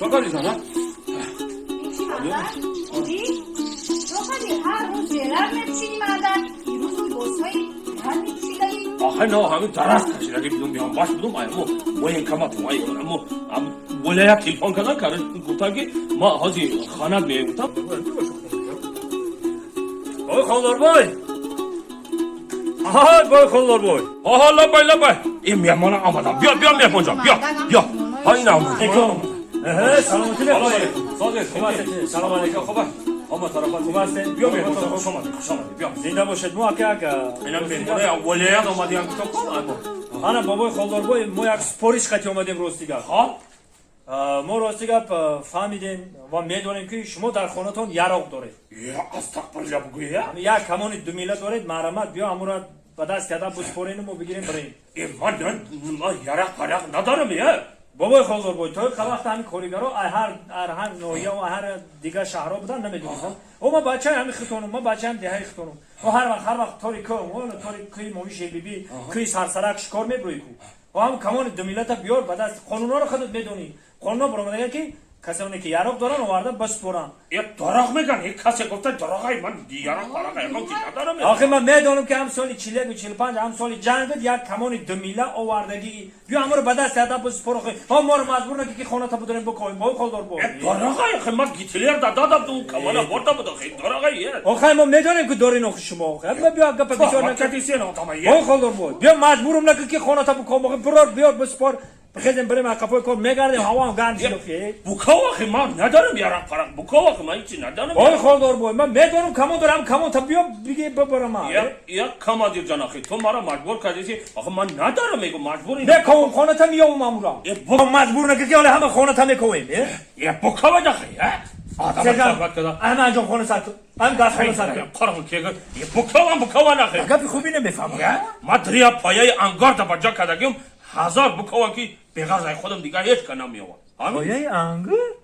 Чо кардӣ, зана? Чӣ, мардак? Хубӣ? Чо кардӣ? Ҳар рӯз зерар мепӯшидӣ, мардак, имрӯз либосҳои гарм мепӯшидаӣ. Охе, на, ҳамин дарахт кашидаги будум, миёнбаш будум, мо военкомат мо вилоят телефон кардан, кара гуфтан, ки ма ҳози хонат меоем, гуфтам. Ой, Холдорбой! Ай, бой Холдорбой! Ҳа, лаббай, лаббай! Э, меҳмона омадам, биё, биё, меҳмонҷон, биё, биё, ҳа, ин омад. Эҳе, саломатӣ мехоҳед. Созед. Хуб ҳастед? Салом алейкум. Хуб, ҳама тарафат. Хуб ҳастед? Биё, меҳмонҷон, хуш омадӣ, хуш омадӣ, биё. Зинда бошед. Мо ака як Ина меҳмонаи вилоят омадиам, китоб кун. Ана, бобои Холдорбой, мо як супориш қати омадем, рости гап. Ҳа. Мо, рости гап, фаҳмидем ва медонем, ки шумо дар хонатон яроқ доред. Е, астағфирулло, бугӯя. Як камони думила доред, марҳамат, биё, ҳамура ба дасти адаб биспорену мо бигирем, бирем. Е, ман ярақ парақ надорам, е. Бобои Холдорбой, то қа вақт ҳамин коригаро ҳар ноҳия ва ҳар дигар шаҳрҳо будан, намедонистам. О, ма бачаи ҳамин хитонум, ма бачаи ҳам деҳаи хитонум. О, ҳар вақт, ҳар вақт тори кӯ, тори кӯи мови Шербибӣ, кӯи Сарсарак шикор мебурӯи ку. О, ҳам камони думилата биёр ба даст. Қонунҳоро худат медонӣ, қонунҳо баромадага, ки касоне ки яроқ доранд, оварда басупоранд. Е, дороғ меган, е, касе гуфта дороғай, ман яроқ парақ ягон чиз надорам. Охи, ман медонам, ки ҳам соли 41-у 45, ҳам соли ҷанг буд, як камони думила овардагӣ. Биё, ҳамаро ба дасти адаб бисупор. Охи, ҳо, моро маҷбур накӣ, ки хоната будорем, бикоҳем, бо Холдор бо. Е, дороғай, охи, ман Гитлер да дадам, ду камона бурда буд, охи, дороғай, е. Охай, мо медонем, ки дорин, охи, шумо. Охи, ма биё, гапа бисёр накӣ. Накати сен одама, Ой, е. Холдор бо, биё, маҷбурум накӣ, ки хоната бикоҳем. Охи, бирор, биёр, бисупор, бихезем, бирем, қафои кор мегардем, ҳавоам гарм шид, охи. Буков, охи, ман надорам яроқ парақ, буков, охи, ман ҳичи надорам. Ой, Холдор бой, ман медонам, камон дорам, камон та биё, биги, бибарам. Е, е, командир ҷон, охи, ту маро маҷбур кардӣ, охи, ман надорам, мегу, маҷбур. Мековам, хоната миёвам амура. Е, бу Маҷбур накӣ, ки ҳоли ҳама хоната мековем, е. Е, буков, охи, е. Адам сарват када. Ама анҷом хона сар, ам газ хона сар. Қорғ кега. Е, буковам, букован, охи. Гапи хуби намефаҳмам. Е, ма дрия паяи ангар да баҷа кардагим, ҳазор буковам, ки беғарз ай худам дигар ҳеҷ ка намеёвам. Пояи ангур.